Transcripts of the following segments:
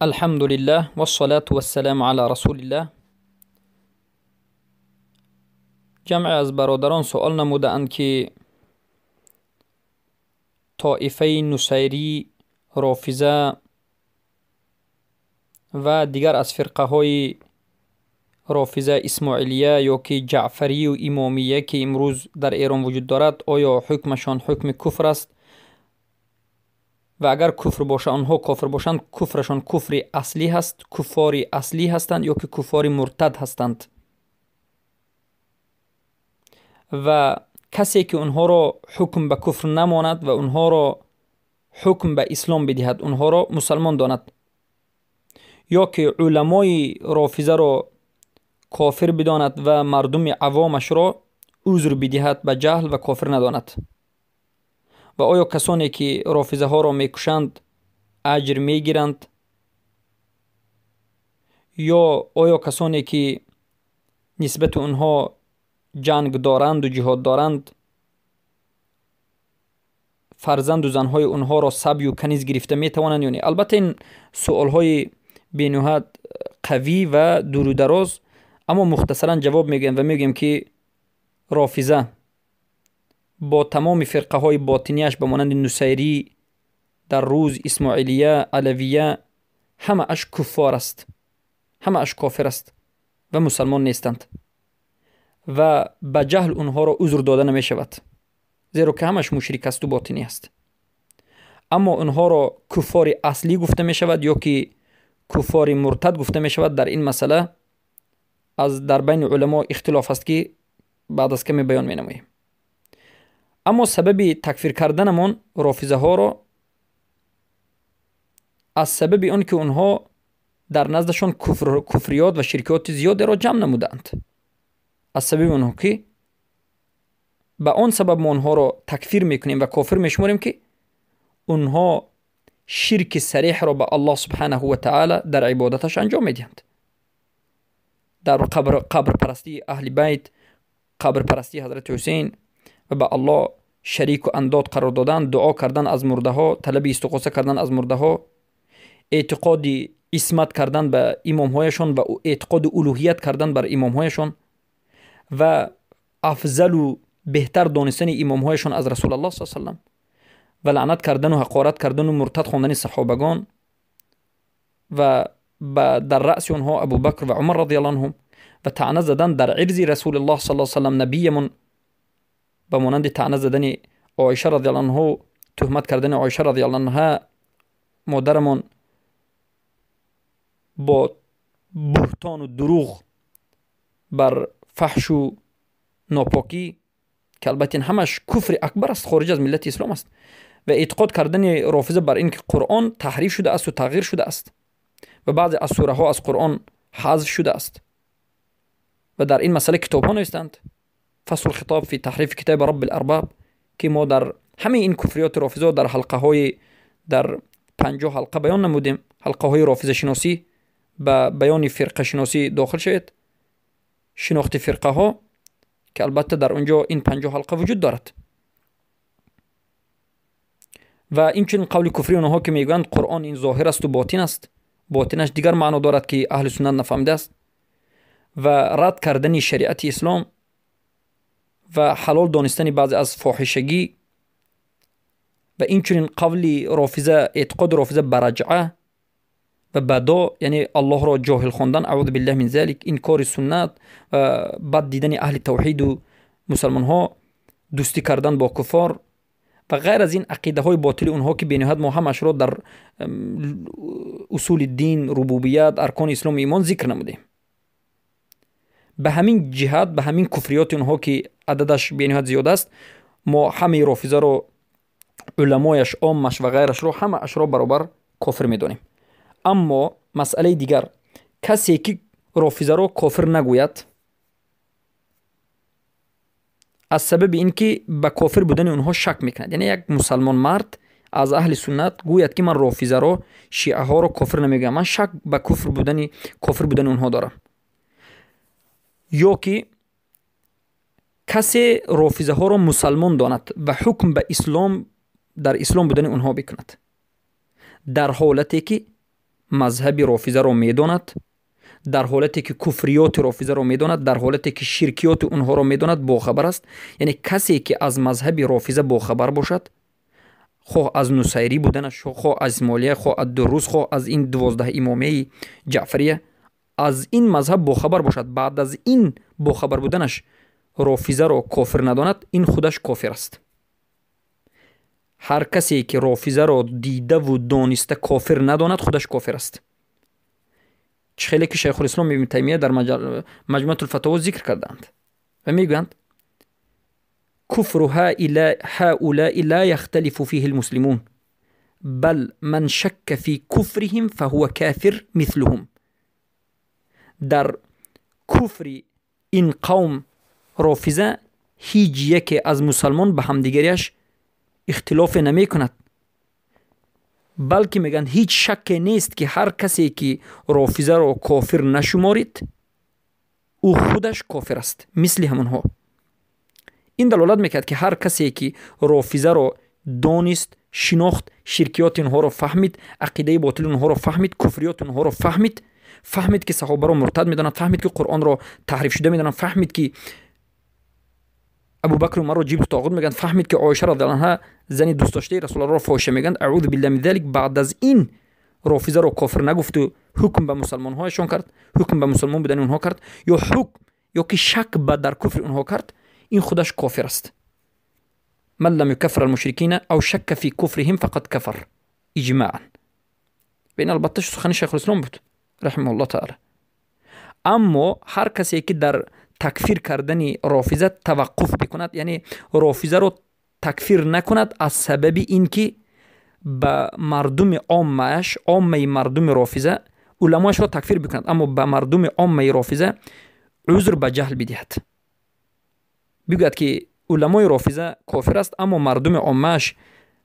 Алҳамдулиллаҳ вассалату вассаламу ала расулиллаҳ. Ҷамъе аз бародарон суол намудаанд, ки тоифаи нусайрӣ, рофиза ва дигар аз фирқаҳои рофиза, исмоилия ё ки ҷаъфарию имомия, ки имрӯз дар Эрон вуҷуд дорад, оё ҳукмашон ҳукми куфр аст? Ва агар куфр боша, онҳо кофир бошанд, куфрашон куфри аслӣ ҳаст, куффори аслӣ ҳастанд ё ки куффори муртад ҳастанд? Ва касе ки онҳоро ҳукм ба куфр намонад ва онҳоро ҳукм ба ислом бидиҳад, онҳоро мусалмон донад, ё ки уламои рофизаро кофир бидонад ва мардуми авомашро узр бидиҳад ба ҷаҳл ва кофир надонад. Ва оё касоне ки рофизаҳоро мекушанд, аҷр мегиранд? Ё оё касоне ки нисбати онҳо ҷанг доранду ҷиҳод доранд, фарзанду занҳои онҳоро сабю каниз гирифта метавонанд ё не? Албатта, ин суолҳои бениҳоят қавӣ ва дуру дароз, аммо мухтасаран ҷавоб мегӯем ва мегӯем, ки рофиза бо тамоми фирқаҳои ботинияш ба монанди нусайрӣ, дар рӯз исмоилия, алавия, ҳамааш куффор аст, ҳамааш кофир аст ва мусалмон нестанд ва ба ҷаҳл онҳоро узр дода намешавад, зеро ки ҳамаш мушрик асту ботинӣ аст. Аммо онҳоро куффори аслӣ гуфта мешавад ё ки куффори муртад гуфта мешавад, дар ин масъала аз дар байни уламо ихтилоф аст, ки баъд аз каме баён менамоем. Аммо сабаби такфир карданамон рофизаҳоро аз сабаби он ки онҳо дар наздашон куфриёт ва ширкиёти зиёдеро ҷамъ намудаанд, аз сабаби онҳо ки ба он сабаб мо онҳоро такфир мекунем ва кофир мешуморем, ки онҳо ширки сареҳро ба Аллоҳ субҳанаҳу ва таъала дар ибодаташ анҷом медиҳанд, дар қабрпарастии аҳли байт, қабрпарастии ҳазрати Ҳусейн ва ба Аллоҳ шарику андод қарор додан, дуо кардан аз мурдаҳо, талаби истиғоса кардан аз мурдаҳо, эътиқоди исмат кардан ба имомҳояшон ва эътиқоди улӯҳият кардан бар имомҳояшон ва афзалу беҳтар донистани имомҳояшон аз Расулаллоҳ с салам ва лаънат кардану ҳақорат кардану муртад хондани саҳобагон ва дар раъси онҳо Абубакр ва Умар радиаллоҳу анҳум ва таъна задан дар ирзи Расулуллоҳ саллаллоҳу алайҳи васаллам, набиямон, ба монанди таъна задани Оиша радиаллоҳу анҳу, туҳмат кардани Оиша радиаллоҳу анҳа модарамон бо буҳтону дурӯғ бар фаҳшу нопокӣ, ки албатта ин ҳамаш куфри акбар аст, хориҷ аз миллати ислом аст, ва эътиқод кардани рофиза бар ин ки Қуръон таҳриф шуда асту тағйир шудааст ва баъзе аз сураҳо аз Қуръон ҳазф шудааст ва дар ин масъала китобҳо навистанд, фасл хитоб фи таҳрифи китоби рабби ларбаб, ки мо дар ҳамаи ин куфриёти рофизо дар ҳалқаҳои дар 50 ҳалқа баён намудем. Ҳалқаҳои рофизашиносӣ ба баёни фирқашиносӣ дохил шавед, шинохти фирқаҳо, ки албатта дар он ҷо ин 50 ҳалқа вуҷуд дорад. Ва инчунин қавли куфрии онҳо, ки мегӯянд Қуръон ин зоҳир асту ботин аст, ботинаш дигар маъно дорад, ки аҳли суннат нафаҳмидааст, ва рад кардани шариати ислом ва ҳалол донистани баъзе аз фоҳишагӣ ва инчунин қавли рофиза, эътиқоди рофиза ба раҷъа ва бадо, яъне Аллоҳро ҷоҳил хондан, аъузу биллаҳ мин залик, инкори суннат ва бад дидани аҳли тавҳиду мусалмонҳо, дӯстӣ кардан бо куффор ва ғайр аз ин ақидаҳои ботили онҳо, ки бениҳоят мо ҳамашро дар усули дин, рубубият, аркони ислому имон зикр намудем. Ба ҳамин ҷиҳат, ба ҳамин куфриёти онҳо, ки ададаш бениҳоят зиёд аст, мо ҳамаи рофизаро, уламояш, оммаш ва ғайрашро, ҳамаашро баробар кофир медонем. Аммо масъалаи дигар, касе ки рофизаро кофир нагӯяд аз сабаби ин ки ба кофир будани онҳо шак мекунад, яъне як мусалмон мард аз аҳли суннат гӯяд, ки ман рофизаро, шиаҳоро кофир намегӯям, ман шак ба кофир будани онҳо дорам, ё ки касе рофизаҳоро мусалмон донад ва ҳукм ба ислом, дар ислом будани онҳо бикунад, дар ҳолате ки мазҳаби рофизаро медонад, дар ҳолате ки куфриёти рофизаро медонад, дар ҳолате ки ширкиёти онҳоро медонад, бохабар аст. Яъне касе ки аз мазҳаби рофиза бохабар бошад, хоҳ аз нусайрӣ буданаш, хоҳ аз исмоилия, хоҳ аз дуруз, хоҳ аз ин 12 имомияи ҷаъфария, аз ин мазҳаб бохабар бошад, баъд аз ин бохабар буданаш рофизаро кофир надонад, ин худаш кофир аст. Ҳар касе ки рофизаро дидаву дониста кофир надонад, худаш кофир аст. Чӣ хеле ки Шайхулислом Ибни Таймия дар Маҷмуатулфатово зикр кардаанд ва мегӯянд: куфру ҳаулаи ла яхталифу фиҳи лмуслимун, бал ман шакка фи куфриҳим фаҳува кафир мислуҳум. Дар куфри ин қавм рофиза ҳеҷ яке аз мусалмон ба ҳамдигариаш ихтилофе намекунад, балки мегӯянд, ҳеҷ шакке нест, ки ҳар касе ки рофизаро кофир нашуморид, ӯ худаш кофир аст, мисли ҳамонҳо. Ин далолат мекард, ки ҳар касе ки рофизаро донист, шинохт, ширкиёти онҳоро фаҳмид, ақидаи ботили онҳоро фаҳмид, куфриёти онҳоро фаҳмид, фаҳмид, ки саҳобаро муртад медонанд, фаҳмид, ки Қуръонро таҳрифшуда медонанд, фаҳмид, ки Абубакр Умарро ҷибту тоғут мегӯянд, фаҳмид, ки Оиша радиаллоҳу анҳа, зани дӯстдоштаи Расулаллоҳро, фоҳиша мегӯянд, аъузу биллаҳи мин залик, баъд аз ин рофизаро кофир нагуфту ҳукм ба мусалмонҳояшон кард, ҳукм ба мусалмон будани онҳо кард ё ҳукм ё ки шак ба дар куфри онҳо кард, ин худаш кофир аст. Ман лам юкаффир алмушрикина ав шакка фи куфриҳим фақад кафар иҷмаан. Ва ин албатта сухани Шайхулислом буд, раҳимаҳуллоҳ таала. Аммо ҳар касе ки дар такфир кардани рофиза таваққуф бикунад, яъне рофизаро такфир накунад аз сабаби ин ки ба мардуми оммааш, оммаи мардуми рофиза, уламоашро такфир бикунад, аммо ба мардуми оммаи рофиза узр ба ҷаҳл бидиҳад, бигӯяд, ки уламои рофиза кофир аст, аммо мардуми оммааш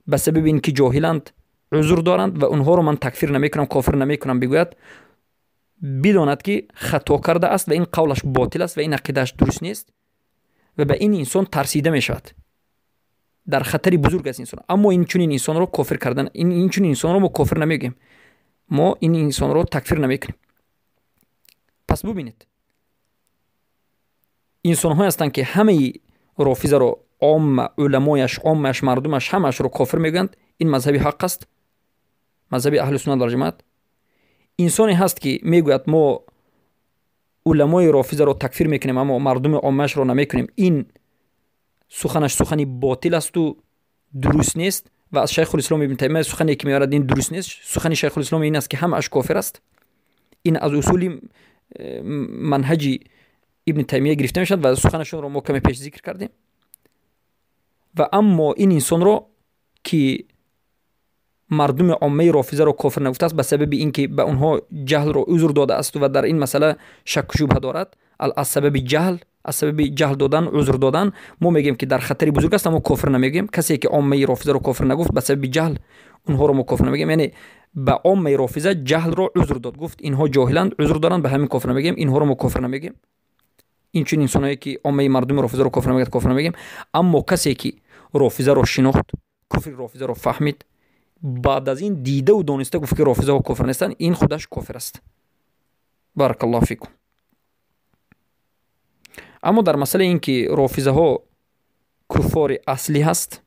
ба сабаби ин ки ҷоҳиланд, узр доранд ва онҳоро ман такфир намекунам, кофир намекунам, бигӯяд, бидонад, ки хато кардааст ва ин қавлаш ботил аст ва ин ақидааш дуруст нест ва ба ин инсон тарсида мешавад, дар хатари бузург аст инсон. Аммо ин чунин инсонро кофир кардан, ин чунин инсонро мо кофир намегӯем, мо ин инсонро такфир намекунем. Пас бубинед, инсонҳое ҳастанд, ки ҳамаи рофизаро, омма, уламояш, оммааш, мардумаш, ҳамаашро кофир мегӯянд. Ин мазҳаби ҳақ аст, мазҳаби аҳли суннат валҷамоат. Инсоне ҳаст, ки мегӯяд, мо уламои рофизаро такфир мекунем, аммо мардуми оммаашро намекунем. Ин суханаш сухани ботил асту дуруст нест ва аз Шайхулислом Ибн Таймия сухане ки меорад, ин дуруст нест. Сухани Шайхулислом ин аст, ки ҳамааш кофир аст. Ин аз усули манҳаҷи Ибни Таймия гирифта мешавад ва суханашонро мо каме пеш зикр кардем. Ва аммо ин инсонро, ки мардуми оммаи рофизаро кофир нагуфтааст ба сабаби ин ки ба онҳо ҷаҳлро узр додаасту ва дар ин масъала шакку шубҳа дорад, аз сабаби ҷаҳл, аз сабаби ҷаҳл додан, узр додан, мо мегӯем, ки дар хатари бузург аст, аммо кофир намегӯем. Касе ки оммаи рофизаро кофир нагуфт ба сабаби ҷаҳл, онҳоро мо кофир намегӯем. Яъне ба оммаи рофиза ҷаҳлро узр дод, гуфт, инҳо ҷоҳиланд, узр доранд, ба ҳамин кофир намегӯем, инҳоро мо кофир намегӯем. Инчунин инсонҳое ки оммаи мардуми рофизаро кофир намегӯяд, кофир намегӯем. Аммо касе ки рофизаро шинохт, куфри рофизаро фаҳмид, баъд аз ин дидаву дониста гуфт, ки рофизаҳо кофир нестанд, ин худаш кофир аст. Баракаллоҳу фикум. Аммо дар масъалаи ин ки рофизаҳо куффори аслӣ ҳаст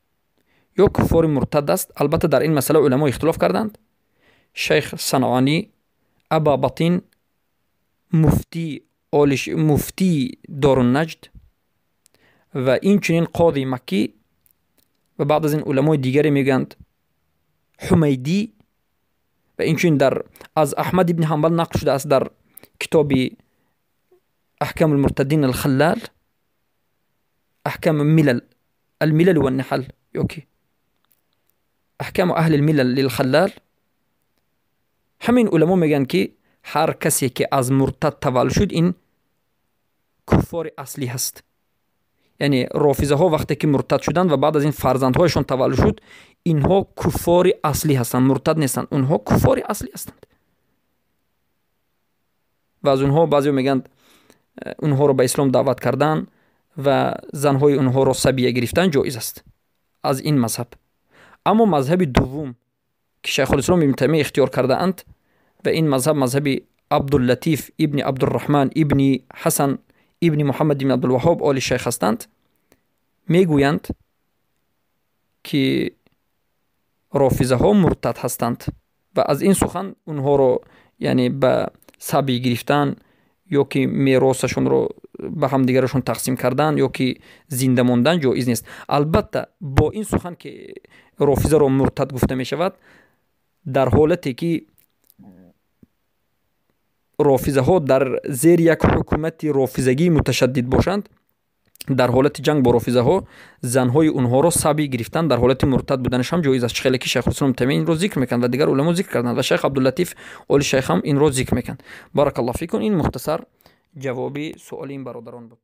ё куффори муртад аст, албатта дар ин масъала уламо ихтилоф карданд. Шайх Санъонӣ, Аба Батин, муфтии Доруннаҷд ва инчунин Қоди Маккӣ ва баъд аз ин уламои дигаре мегӯянд, Ҳумайдӣ ва инчунин дар аз Аҳмад ибни Ҳанбал нақл шудааст дар китоби Аҳкаму лмуртаддин алхаллал, Аҳкаму милал, алмилал ванниҳал ёки Аҳкаму аҳли лмилал лилхаллал. Ҳамин уламо мегӯянд, ки ҳар касе ки аз муртад таваллуд шуд, ин куффори аслӣ ҳаст. Яъне рофизаҳо вақте ки муртад шуданд ва баъд аз ин фарзандҳояшон таваллуд шуд, инҳо куффори аслӣ ҳастанд, муртад нестанд, онҳо куффори аслӣ ҳастанд. Ва аз онҳо баъзео мегӯянд, онҳоро ба ислом даъват кардан ва занҳои онҳоро сабия гирифтан ҷоиз аст аз ин мазҳаб. Аммо мазҳаби дуввум, ки Шайхулислом Ибни Таймия ихтиёр кардаанд و این مذهب مذهب عبداللطیف ابن عبدالرحمن ابن حسن ابن محمد بن عبدالوهاب آل شیخ هستند، میگویند که رافضه ها مرتد هستند و از این سخن اونها رو یعنی به سبی گرفتن یا که میراثشون رو به همدیگرشون تقسیم کردن یا که زنده ماندن جایز نیست. البته با این سخن که رافضه رو مرتد گفته می شود، در حالتی که رافضه ها در زیر یک حکومت رافضگی متشدد باشند، در حالت جنگ با رافضه ها زنهای اونها را سبی گرفتن در حالت مرتد بودنش هم جایز است. خیلی که شیخ الاسلام تیمیه این رو ذکر میکنند و دیگر علما ذکر کردند و شیخ عبداللطیف آل شیخ هم این رو ذکر میکنند. بارک الله فیکم. این مختصر جوابی سوال این برادران بود.